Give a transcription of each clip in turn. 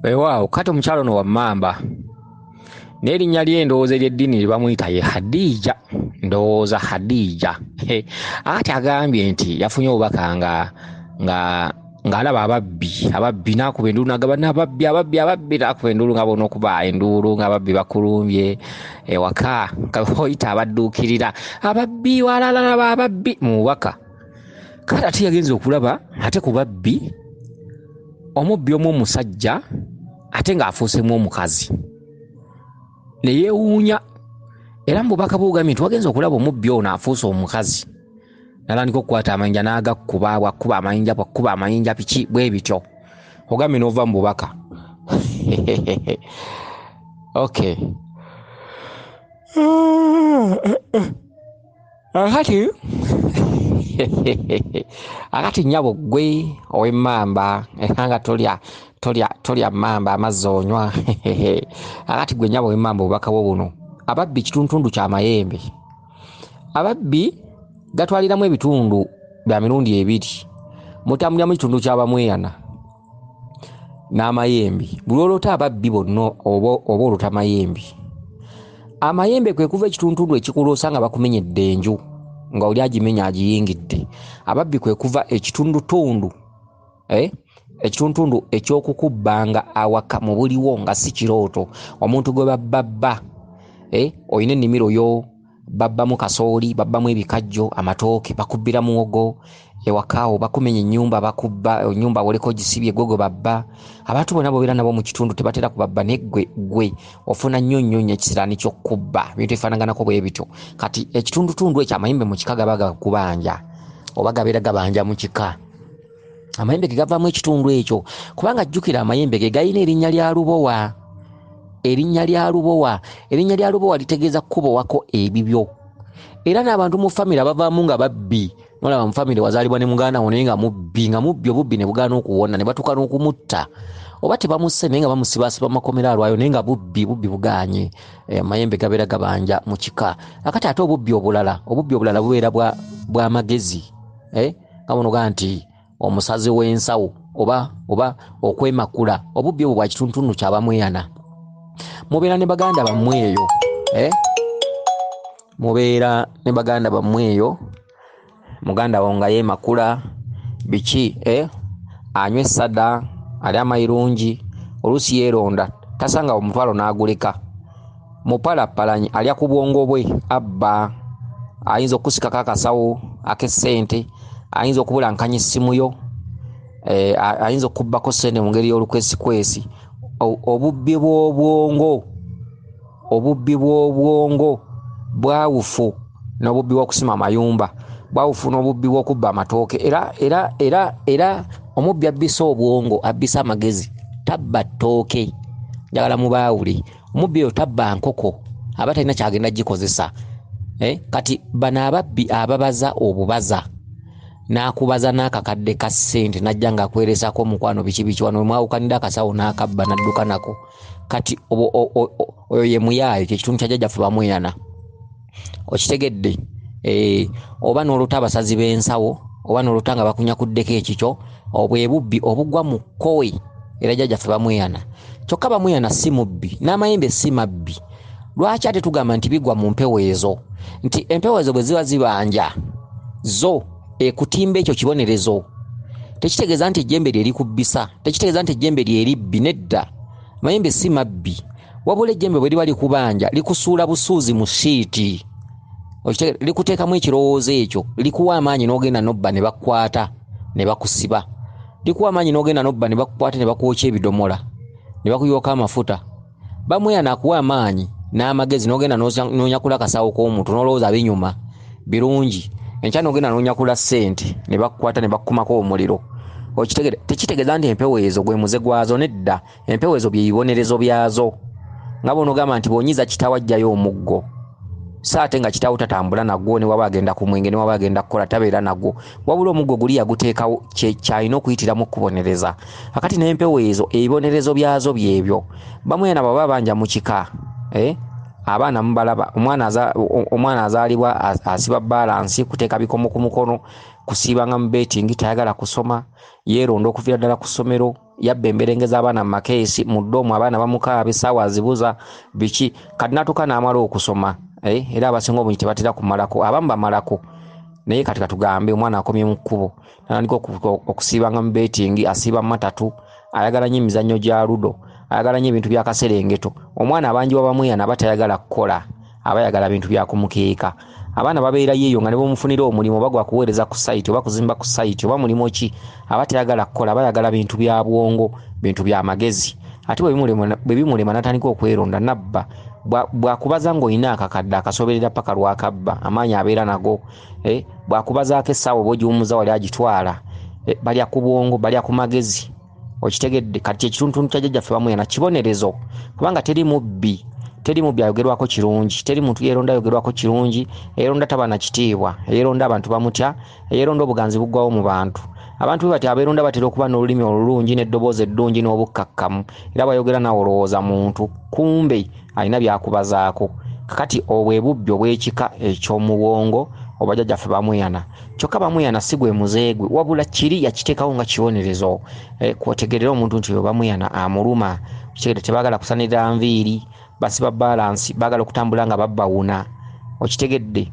Weewaawo kati omukyalo ono wa mmamba, n'erinnya lye ndowooza ery'eddiini lye bamuyita ye Hadija, ndowooza Hadija. Ate agambye nti yafunye obubaka nga nga ng'alaba ababbi, ababbi n'akuba enduulu n'agamba n'ababbi, ababbi, ababbi, n'akuba enduulu nga bona okuba enduulu ng'ababbi bakulumbye ewaka, nga oyita abadduukirira ababbi, walalalaba ababbi mu bubaka. Kale ate yagenze okulaba ate ku babbi, omubbi omu omusajja ate ng'afuusemu omukazi, ne yeewuunya. Era mu bubaka bw'ogambye nti wagenze okulaba omubbi ono afuuse omukazi, n'atandika okukwata amayinja n'agakkuba, bw'akkuba amayinja, bw'akkuba amayinja, biki bwe bityo. Ogambye n'ova mu bubaka. Okay. Akati akati nnyabo ggwe ow'emmamba, era nga tolya, tolya, tolya mmamba, amazzi onywa. Akati ggwe nnyabo ow'emmamba, obubaka bwo buno. Ababbi kituntundu kya mayembe. Ababbi gatwaliramu ebitundu bya mirundi ebiri. Mutambuliramu ekitundu ky'abamweyana n'amayembe. Buli lw'oloota ababbi bonna oba oloota mayembe. Amayembe kwe kuva ekituntundu ekikuloosa nga bakumenyedde enju, nga oli agimenya agiyingidde. Ababbi kwe kuva ekitundutundu, ekituntundu eky'okukubbanga awaka mu buliwo nga si kirooto. Omuntu gwe babbabba, olina ennimiro yo, babbamu kasooli, babbamu ebikajjo, amatooke, bakubbira muwogo ewaka awo, bakumenya ennyumba, bakubba ennyumba woleka ogisibye, gwe gwe babba. Abantu bonna b'obeera nabo mu kitundu tebatera kubabba, naye gwe ofuna nnyo nnyo nnyo ekisiraani ky'okubba, ebintu ebifaanaganako bwe bityo. Kati ekitundutundu ekyo amayembe mu kika gaba gakubanja, oba gabeera gabanja mu kika. Amayembe ge gavaamu ekitundu ekyo, kubanga jjukira amayembe ge galina erinnya lya Lubowa. Erinnya lya Lubowa, erinnya lya Lubowa litegeeza kukubowako ebibyo. Era n'abantu mu famire abavaamu nga babbi, nolaba mu famire wazaalibwa ne muganda wo naye nga mubbi, nga mubbi obubbi ne bugaana okuwona, ne batuuka n'okumutta. Oba tebamusse naye nga bamusibaasiba mu makomera alwayo, naye nga bubbi, bubbi bugaanye. Amayembe gabeera gabanja mu kika. Akati ate obubbi obulala, obubbi obulala bubeera bwa magezi. Nga buno ga nti omusazi w'ensawo oba okwemakula, obubbi obwo bwa kituntundu kya bamweyana. Mubeera ne baganda bammwe eyo, Mubeera ne baganda bammwe eyo, muganda wo nga yeemakula biki, Anywa essada, alya amayirungi, oluusi yeeronda, tasanga omutwalo n'aguleka. Mupalappalanyi alya ku bwongo bwe, abba, ayinza okusikako akasawo ak'essente, ayinza okubulankanya essimu yo, ayinza okubbako ssente mu ngeri y'olukwesikwesi. Obubbi bw'obwongo, obubbi bw'obwongo bwawufu n'obubbi bw'okusima amayumba, bwawufu n'obubbi bw'okubba amatooke. Era, era, era, era omubbi abbisa obwongo, abbisa amagezi, tabba ttooke. Njagala mubaawule. Omubbi oyo tabba nkoko, aba talina ky'agenda gikozesa. Kati bano ababbi ababaza obubaza, n'akubaza n'akakadde ka ssente, n'ajja ng'akweresaako omukwano biki biki, wano mwawukanira akasawo n'akabba n'adduka nako. Kati oyo ye muyaayo, kye kitundu kya jjajjaffe bamweyana. Okitegedde? Oba n'olota abasazi b'ensawo, oba n'olota nga bakunyakuddeko ekikyo, obwe bubbi obugwa mu kkowe, era jjajjaffe bamweyana. Kyokka bamweyana si mubbi, n'amayembe si mabbi. Lwaki ate tugamba nti bigwa mu mpewo ezo? Nti empewo ezo bwe ziba zibanja, zo ekutimba ekyo kibonerezo. Tekitegeeza nti ejjembe lye likubbisa, tekitegeeza nti ejjembe lye libbi, nedda. Amayembe si mabbi, wabula ejjembe bwe liba likubanja, likusuula busuuzi mu siiti. Okitegeera? Likuteekamu ekirowoozo ekyo, likuwa amaanyi n'ogenda n'obba ne bakukwata ne bakusiba. Likuwa amaanyi n'ogenda n'obba ne bakukwata ne bakwokya ebidomola, ne bakuyooka amafuta. Bamweyana akuwa amaanyi n'amagezi n'ogenda n'onyakula akasawo k'omuntu n'olowooza binyuma birungi. Enkya n'ogenda n'onyakula ssente ne bakukwata ne bakukumako omuliro. Okitegeera? Tekitegeeza nti empewo ezo gwe muze gwazo, nedda. Empewo ezo bye bibonerezo byazo. Nga bw'onoogamba nti bw'onyiiza kitaawo aggyayo omuggo, so ate nga kitaawo tatambula nagwo, ne waba agenda ku mwenge, ne waba agenda kukola tabeera nagwo, wabula omuggo guli yaguteekawo ky'alina okuyitiramu okubonereza. Akati n'empewo ezo ebibonerezo byazo byebyo. Bamweyana bw'aba banja mu kika, abaana mubalaba, omwana azaalibwa asiba balansi, kuteeka bikomo ku mukono, kusiibanga mu betting, tayagala kusoma, yeeronda okuviira ddala ku ssomero. Yabba emberenge z'abaana mu makeesi, mu ddoomu abaana bamukaaba, essaawa azibuza biki. Kati n'atuuka n'amala okusoma, era abasinga obungi tebatera kumalako, abamu bamalako. Naye kati katugambe omwana akomye mu kkubo, n'atandika okusiibanga mu beetingi, asiiba mu matatu, ayagala nnyo emizannyo gya ludo, ayagala nnyo ebintu by'akaserengeto. Omwana abangi bw'abamweyana aba tayagala kukola, aba ayagala bintu bya kumukeeka. Abaana babeerayo eyo nga ne bw'omufunira omulimu oba gwa kuweereza ku site oba kuzimba ku site oba mulimu ki, aba tayagala kukola, aba ayagala bintu bya bwongo, bintu bya magezi. Ate bwe bimulema n'atandika okweronda n'abba. Bw'akubaza ng'olina akakadde akasoberera paka lw'akabba, amaanyi abeera nago. Bw'akubazaako essaawa oba ogiwummuza wali agitwala. Balya ku bwongo, balya ku magezi. Okitegedde? Kati ekituntuntu kya jjajjaffe bamweyana kibonerezo, kubanga teri mubbi, teri mubbi ayogerwako kirungi, teri muntu yeeronda ayogerwako kirungi, eyeeronda taba na kitiibwa, eyeeronda abantu bamutya, eyeeronda obuganzi buggwawo mu bantu. Abantu bwe bati abeeronda batera okuba n'olulimi olulungi n'eddoboozi eddungi n'obukkakkamu, era bw'ayogera naawe olowooza muntu, kumbe alina by'akubazaako. Kakati obwe bubbi obw'ekika eky'omu bwongo oba jjajjaffe bamweyana. Kyokka bamweyana si gwe muze gwe, wabula kiri yakiteekawo nga kibonerezo. Kwotegerera omuntu nti oyo bamweyana amuluma. Okitegedde? Tebaagala kusanirira nviiri, basiba balansi, baagala okutambula nga babbawuna. Okitegedde?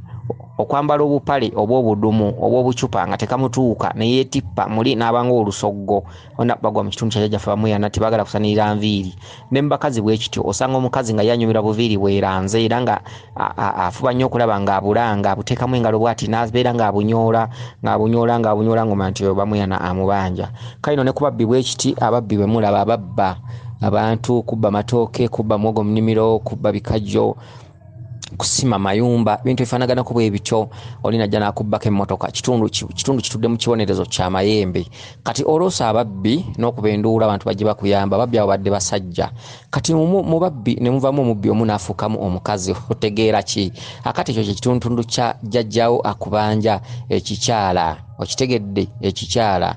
Okwambala obupale obw'obudumu obw'obucupa nga tekamutuuka ne yeetippa muli n'abanga olusoggo. Ona bagwa mu kitundu kya jjajjaffe bamweyana, tebaagala kusanirira nviiri. Ne mu bakazi bwe kityo, osanga omukazi nga yanyumira buviiri bweranze era nga afuba nnyo okulaba ng'abulanga, abuteekamu engalo bw'ati n'abeera ng'abunyoola, ng'abunyoola, ng'abunyoola ng'omanya nti oyo bamweyana amubanja. Kale nno ne ku babbi bwe kiti, ababbi bwe mulaba ababba abantu, kubba matooke, kubba muwogo mu nnimiro, kubba bikajjo, kusima mayumba, bintu ebifaanaganako bwe bityo. Oli n'ajja n'akubbako emmotoka. Kitundu kitudde mu kibonerezo kya mayembe. Kati oloosa ababbi n'okuba enduulu abantu bajje bakuyamba, ababbi abo badde basajja. Kati mu babbi ne muvaamu omubbi omu n'afuukamu omukazi, otegeera ki? Akati ekyo kye kitundutundu kya jjajjaawo akubanja ekikyala. Okitegedde? Ekikyala.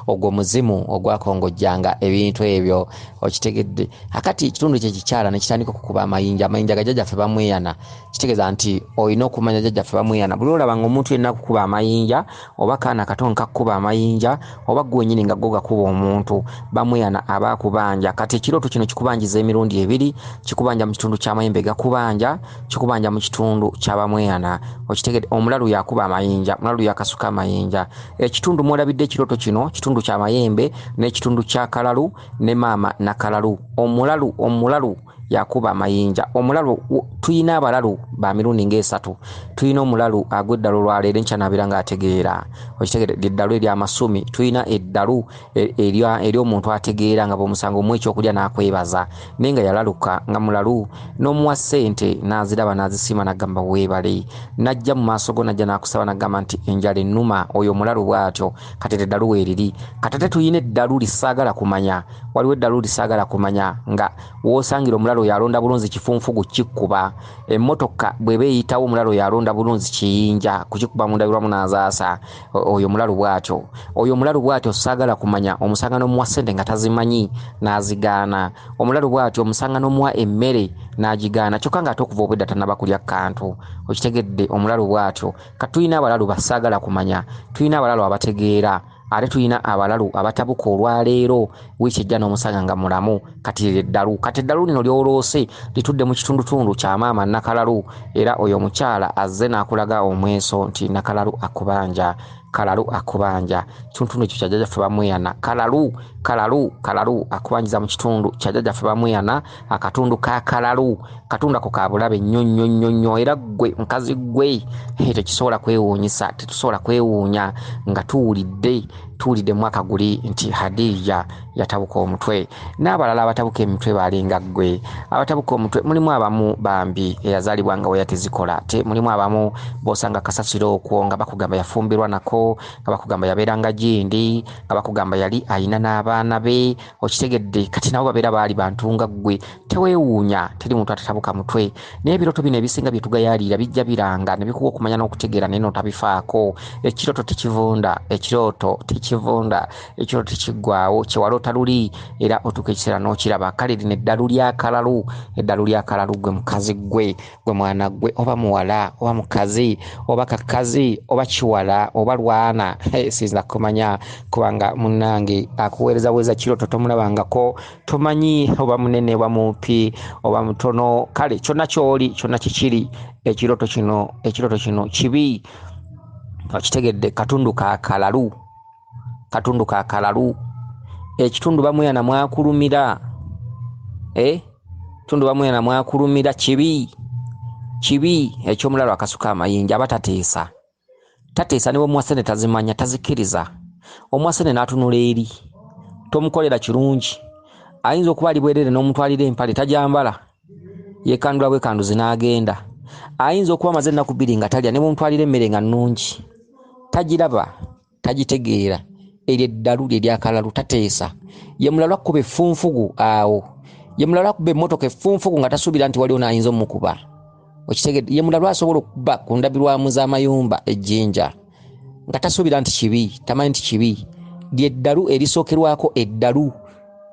Ogwo muzimu ogwakongojjanga ebintu ebyo. Okitegedde? Akati ekitundu kye kikyala ne kitandika okukuba amayinja. Amayinja ga jjajjaffe bamweyana. Kitegeeza nti olina okumanya jjajjaffe bamweyana. Buli lw'olaba ng'omuntu yenna akukuba amayinja, oba kaana kato nga kakukuba amayinja, oba ggwe wennyini nga ggo gakuba omuntu, bamweyana aba akubanja. Kati ekirooto kino kikubanjiza emirundi ebiri, kikubanja mu kitundu ky'amayembe gakubanja, kikubanja mu kitundu kya bamweyana. Okitegedde? Omulalu yakuba amayinja, omulalu yakasuka amayinja. Ekitundu mw'olabidde ekirooto kino, kitundu kya mayembe n'ekitundu kya kalalu ne maama nakalalu. Omulalu, omulalu yakuba amayinja. Omulalu, tuyina abalalu ba mirundi ng'esatu. Tuyina omulalu agwa eddalu olwaleero, enkya n'abeera ng'ategeera. Okitegedde? Eddalu ery'amasumi. Tuyina eddalu ery'omuntu ategeera nga bw'omusanga omuwa ekyokulya n'akwebaza, naye nga yalaluka nga mulalu, n'omuwa ssente n'aziraba n'azisiima n'agamba weebale, n'ajja mu maaso go n'ajja n'akusaba n'agamba nti enjala ennuma. Oyo omulalu bw'atyo. Kati eddalu weeriri. Kati ate tuyina eddalu lisaagala kumanya. Waliwo eddalu lisaagala kumanya nga w'osangira omulalu yalonda bulunzi kifunfugu kikkuba. Emmotoka bw'eba eyitawo omulalu yalonda bulunzi kiyinja kukikuba mu ndabirwamu n'azaasa. Oyo omulalu bw'atyo. Oyo omulalu bw'atyo saagala kumanya. Omusanga n'omuwa ssente nga tazimanyi n'azigaana. Omulalu bw'atyo omusanga n'omuwa emmere n'agigaana, kyokka ng'ate okuva obwedda tannaba kulya kantu. Okitegedde? Omulalu bw'atyo. Kati tulina abalalu basaagala kumanya, tulina abalalu abategeera, ate tulina abalalu abatabuka olwaleero wiiki ejja n'omusanga nga mulamu. Kati lye ddalu. Kati eddalu lino ly'oloose litudde mu kitundutundu kya maama Nakalalu, era oyo omukyala azze n'akulaga omweso nti Nakalalu akubanja, Kalalu akubanja. Kitundutundu ekyo kya jjajjaffe bamweyana. Kalalu, Kalalu, Kalalu akubanjiza mu kitundu kya jjajjaffe bamweyana, akatundu ka Kalalu. Katundu ako ka bulabe nnyo nnyo nnyo nnyo, era ggwe mukazi ggwe, tekisobola kwewuunyisa, tetusobola kwewuunya nga tuwulidde mwaka guli nti Hadija yatabuka omutwe. N'abalala abatabuka emitwe balinga ggwe. Abatabuka omutwe mulimu abamu bambi eyazaalibwa nga weya tezikola, te mulimu abamu b'osanga kasasiro okwo nga bakugamba yafumbirwa nako, nga bakugamba yabeeranga gindi, nga bakugamba yali ayina n'abaana be. Okitegedde? Kati nabo babeera baali bantu nga ggwe. Teweewuunya, teri muntu atatabuka mutwe. Naye ebirooto bino ebisinga bye tugayaalira bijja biranga ne bikuwa okumanya n'okutegeera, naye n'otabifaako. Ekirooto tekivunda, ekirooto tekivunda, ekirooto tekiggwaawo. Kye waloota luli era otuuka ekiseera n'okiraba. Kale lino eddalu lya kalalu, eddalu lya kalalu ggwe mukazi ggwe, ggwe mwana ggwe, oba muwala, oba mukazi, oba kakazi, oba kiwala, oba lwana. Siyinza kumanya kubanga munnange akuweereza. Owezaweza kirooto tomulabangako, tomanyi oba munene oba mumpi oba mutono, kale kyonna kyoli kyonna kikiri. Ekirooto kino, ekirooto kino kibi, okitegedde? Katundu ka kalalu, katundu ka kalalu. Ekitundu bamuyana mwakulumira, ekitundu bamuyana mwakulumira, kibi, kibi. Ekyomulalu akasuka amayinja aba tateesa, tateesa. Ne bwomuwa sente tazimanya, tazikkiriza. Omuwa sente n'atunula eri, tomukolera kirungi. Ayinza okuba ali bwerere n'omutwalira empale tajambala, yekandula bwekanduzi n'agenda. Ayinza okuba amaze ennaku 2 nga talya, ne bwomutwalira emmere nga nnungi tagiraba, tagitegeera. Eryo eddalu lye lyakalalu, tateesa. Ye mulalu akkuba effunfugu awo, ye mulalu akuba emmotoka effunfugu nga tasuubira nti waliwo n'ayinza omukuba, okitegedde? Ye mulalu asobola okuba ku ndabirwamu z'amayumba ejjinja nga tasuubira nti kibi, tamanyi nti kibi. Lye ddalu erisookerwako, eddalu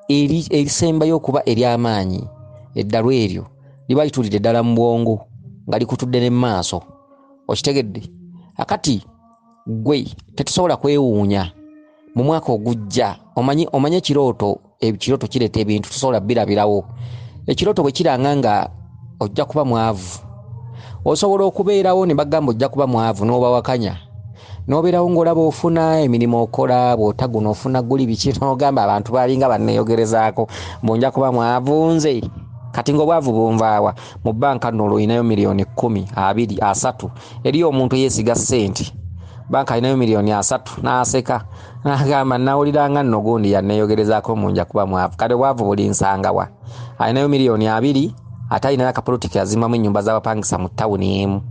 erisembayo okuba ery'amaanyi. Eddalu eryo liba litulidde ddala mu bwongo nga likutudde ne maaso, okitegedde? Akati gwe tetusobola kwewuunya mu mwaka ogujja. Omanyi ekirooto, ekirooto kireeta ebintu tusobola birabirawo. Ekirooto bwe kiranga nga ojja kuba mwavu, osobola okubeerawo ne bagamba ojja kuba mwavu n'obawakanya, n'obeerawo ng'olaba ofuna emirimu, okola bw'otaguna ofuna guli biki, n'ogamba abantu balinga banneeyogerezaako mbu nja kuba mwavu nze. Kati ng'obwavu bunvaawa? Mu bbanka nno olwo olinayo miliyoni 10, 20, 30. Eriyo omuntu eyeesiga ssente, banka alinayo miliyoni 30, n'aseka n'agamba nawuliranga nno gundi yanneeyogerezaako mu nja kuba mwavu, kale obwavu buli nsangawa? Alinayo miliyoni 20, ate alinayo akapolotiki azimbamu ennyumba z'abapangisa mu tawuni emu.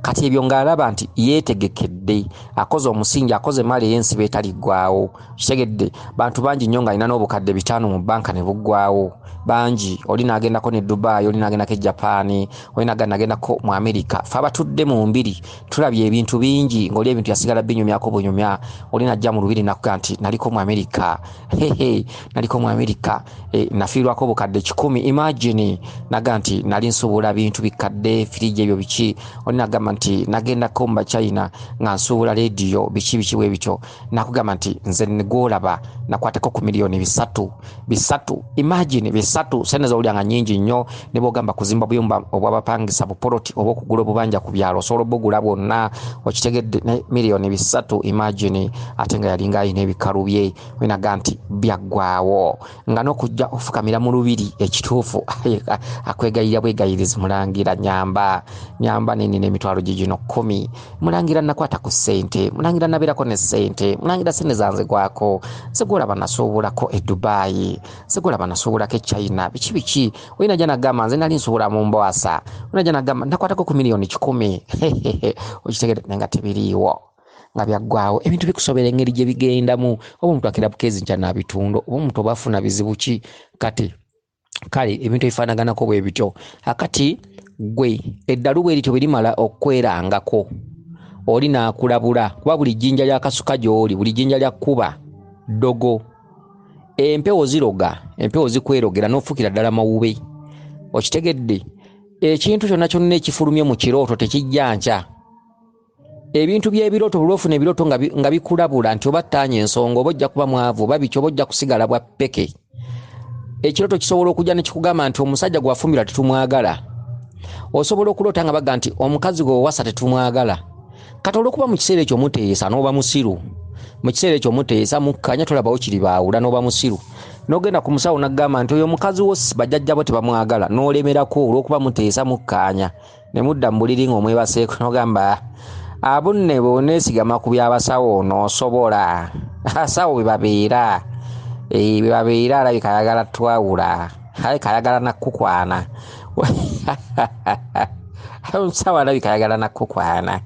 Kati ebyo ng'alaba nti yeetegekedde, akoze omusingi, akoze emaali ey'ensibo etaliggwaawo, kitegedde? Bantu bangi nnyo ng'alina n'obukadde 500 mu bbanka ne buggwaawo, bangi. Oli n'agendako ne Dubai, oli n'agendako e Japan, oli n'agendako mu America. Ffe abatudde mu mbiri tulabye ebintu bingi, ng'oli ebintu yasigala binyumyako bunyumya. Oli n'ajja mu lubiri n'akuga nti naliko mu America, hehe, naliko mu America, nafiirwako obukadde 100, imagine. Naga nti nali nsuubula bintu bikadde, firiji ebyo biki. Oli n'agamba nti nagendako mu Bachina nga nsuubula leediyo, biki biki bwe bityo. Nakugamba nti nze gw'olaba nakwatako ku miliyoni 300, 300, imagine 300. Sente z'owulira nga nnyingi nnyo, ne bw'ogamba kuzimba buyumba obw'abapangisa, bupoloti, oba okugula obubanja ku byalo, osobola obugula bwonna, okitegedde? Ne miliyoni 300, imagine. Ate nga yalinga alina ebikalu bye. Olinaga nti byaggwaawo, nga n'okujja ofukamira mu lubiri ekituufu akwegayirira bwegayirizi, mulangira nyamba, nyamba nenina emitwalo gigino 10, mulangira nakwata ku ssente, mulangira nabeerako ne ssente, mulangira ssente zanze gwako, nze gwolaba nasuubulako e Dubai, nze gwolaba nasuubulako e China, biki biki. Olina jja nagamba nze nali nsuubula mu Mbwasa, olina jja nagamba nakwatako ku miliyoni 100, okitegedde? Naye nga tebiriiwo, nga byaggwaawo. Ebintu bikusobera engeri gye bigendamu, oba omuntu akira bukeezi nkya n'abitunda, oba omuntu oba afuna bizibu ki. Kati kale ebintu ebifaanaganako bwe bityo. Akati gwe eddalu bwe lityo bwe limala okwerangako, oli n'akulabula, kuba buli jjinja lyakasuka gy'oli, buli jjinja lya kkuba ddogo. Empewo ziroga, empewo zikwerogera n'ofuukira ddala mawube, okitegedde? Ekintu kyonna kyonna ekifulumye mu kirooto tekijja nkya. Ebintu by'ebirooto, buli lw'ofuna ebirooto nga bikulabula nti oba ttaanya ensonga, oba ojja kuba mwavu, oba biki, oba ojja kusigala bwa ppeke. Ekirooto kisobola okujja ne kikugamba nti omusajja gwe wafumbirwa tetumwagala. Osobola okuloota nga bagamba nti omukazi gwe wawasa tetumwagala. Kati olw'okuba mu kiseera ekyo muteesa n'oba musiru, mu kiseera ekyo muteesa mukkanya, tolabawo kiribaawula, n'oba musiru, n'ogenda ku musawo n'agamba nti oyo omukazi wo bajjajja bo tebamwagala, n'olemerako olw'okuba muteesa mukkaanya, ne mudda mu buliri ng'omwebaseeko, n'ogamba abunne bw'oneesigama ku by'abasawo onoosobola. Abasawo bwe babeera, bwe babeera, alabika ayagala twawula, alabika ayagala nakkukwana. Omusawo alabika ayagala nakkukwana.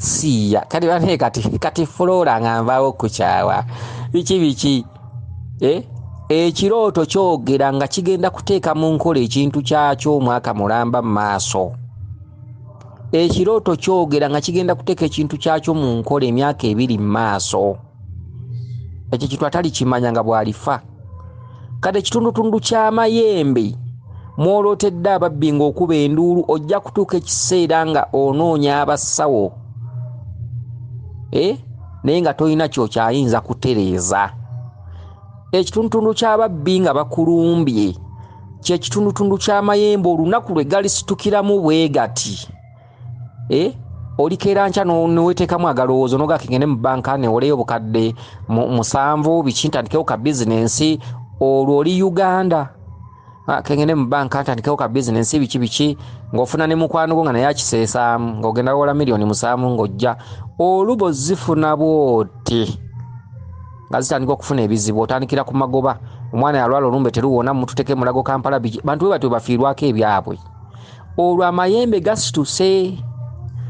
Siiya kati bane kati Flora nga nvaawo okukyawa biki biki. Ekirooto kyogera nga kigenda kuteeka mu nkola ekintu kyakyo omwaka mulamba mu maaso. Ekirooto kyogera nga kigenda kuteeka ekintu kyakyo mu nkola emyaka 2 mu maaso. Ekyo kintu atali kimanya nga bw'alifa. Kati ekitundutundu ky'amayembe mwolootedde ababbi ng'okuba enduulu, ojja kutuuka ekiseera nga onoonya abasawo, naye nga tolina kyokyayinza kutereeza. Ekitundutundu ky'ababbi nga bakulumbye kyekitundutundu ky'amayembe olunaku lwe galisitukiramu bwe gati. Olikeera nkya neweteekamu agalowoozo nogaka ngende mu banka newoleyo obukadde 7 biki ntandikewo ka bizinensi. Olwo oli Uganda, kengende mu banka ntandikewo ka bizinensi biki biki, ng'ofuna ne mukwano gwo nga naye akiseesaamu, ng'ogenda wola 7 million ng'ojja olubo zifuna bw'oti nga zitandika okufuna ebizibu. Otandikira ku magoba, omwana yalwala olumbe teruwona, mututeke Mulago, Kampala, biki. Bantu bwe batyo bafiirwako ebyabwe. Olwo amayembe gasituse,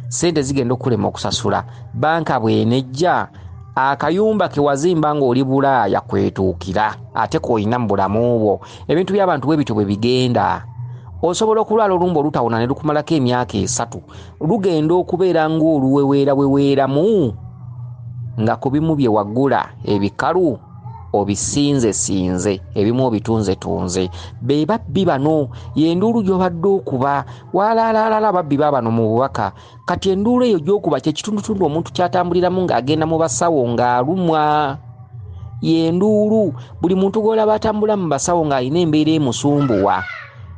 sente zigenda okulema okusasula. Banka bwenejja, akayumba ke wazimba ng'oli Bulaaya kwetuukira ate k'olina mu bulamu bwo. Ebintu by'abantu bwe bityo bwe bigenda. Osobola okulwala olumbe olutawona ne lukumalako emyaka 3, lugenda okubeera ng'oluweweera weweeramu nga ku bimu bye wagula ebikalu obisinzesinze, ebimu obitunzetunze. Be babbi bano, yenduulu gy'obadde okuba walaalalala. Ababbi baabano mu bubaka. Kati enduulu eyo gy'okuba kyekitundutundu omuntu kyatambuliramu ng'agenda mu basawo ng'alumwa, yenduulu. Buli muntu gw'olaba atambula mu basawo ng'alina embeera emusumbuwa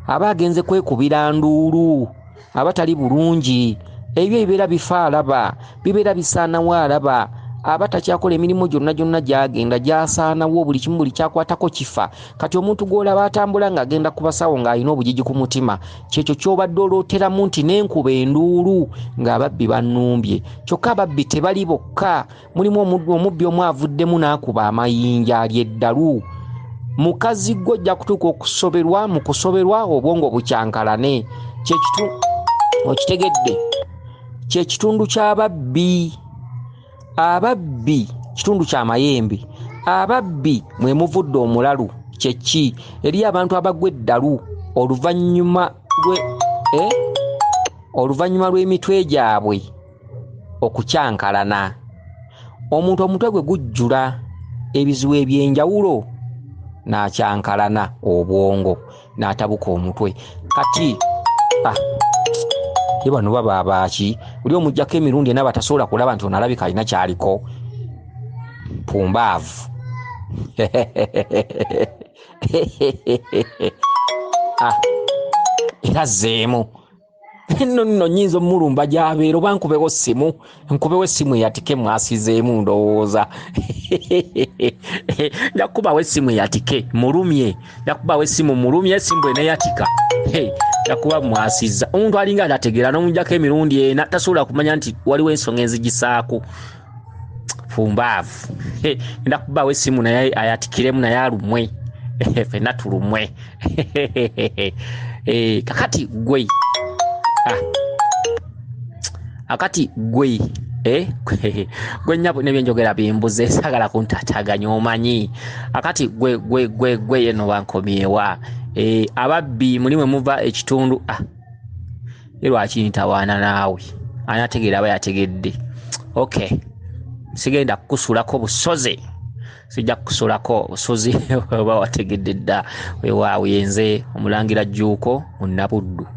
aba agenze kwekubira nduulu, aba tali bulungi. Ebyo ebibeera bifa alaba, bibeera bisaanawo alaba, aba takyakola emirimu gyonna gyonna gyagenda gyasaanawo, buli kimu buli kyakwatako kifa. Kati omuntu gw'olaba atambula ng'agenda ku basawo ng'alina obugigi ku mutima, kyekyo ky'obadde olooteramu nti n'enkuba enduulu ng'ababbi bannumbye. Kyokka ababbi tebali bokka, mulimu omubbi omu avuddemu n'akuba amayinja ali eddalu. Mukazi gwe ojja kutuuka okusoberwa, mu kusoberwa obwongo bukyankalane. Okitegedde? Kyekitundu ky'ababbi. Ababbi kitundu ky'amayembe. Ababbi mwe muvudde omulalu. Kyeki eri abantu abagwa eddalu oluvannyuma lw'emitwe gyabwe okukyankalana. Omuntu omutwe gwe gujjula ebizibu eby'enjawulo n'akyankalana obwongo n'atabuka omutwe. Kati ye bano baba abaaki oli omuggyako emirundi ena batasobola kulaba nti ono alabika alina kyaliko pumbaavu. Era zzeemu nno nno nnyinza omulumba gy'abeera oba nkubewo ssimu, nkubewo essimu eyatike mwasizeemu ndowooza. Nja kukubawo essimu eyatike mulumye, nja kukubawo essimu mulumye, essimu bw'eneeyatika nja kuba mwasizza. Omuntu alinga atategeera n'omuggyako emirundi 4 tasobola kumanya nti waliwo ensonga enzigisaako. Pumbaavu. Nja kukubawo essimu naye ayatikiremu naye alumwe, ffenna tulumwe. Kakati gwe akati gwe gwe nnyabo n'ebyenjogera bimbuze, saagala kuntaataaganya omanyi. Akati gwe gwe gwe gwe eno bankomyewa. Ababbi muli mwe muva ekitundu. Ye lwaki ntawaana naawe? Anategeera aba yategedde. Okay, sigenda kukusuulako busozi, sijja kukusuulako busozi oba wategedde dda. Weewaawo, yenze Omulangira Jjuuko Munnabuddu.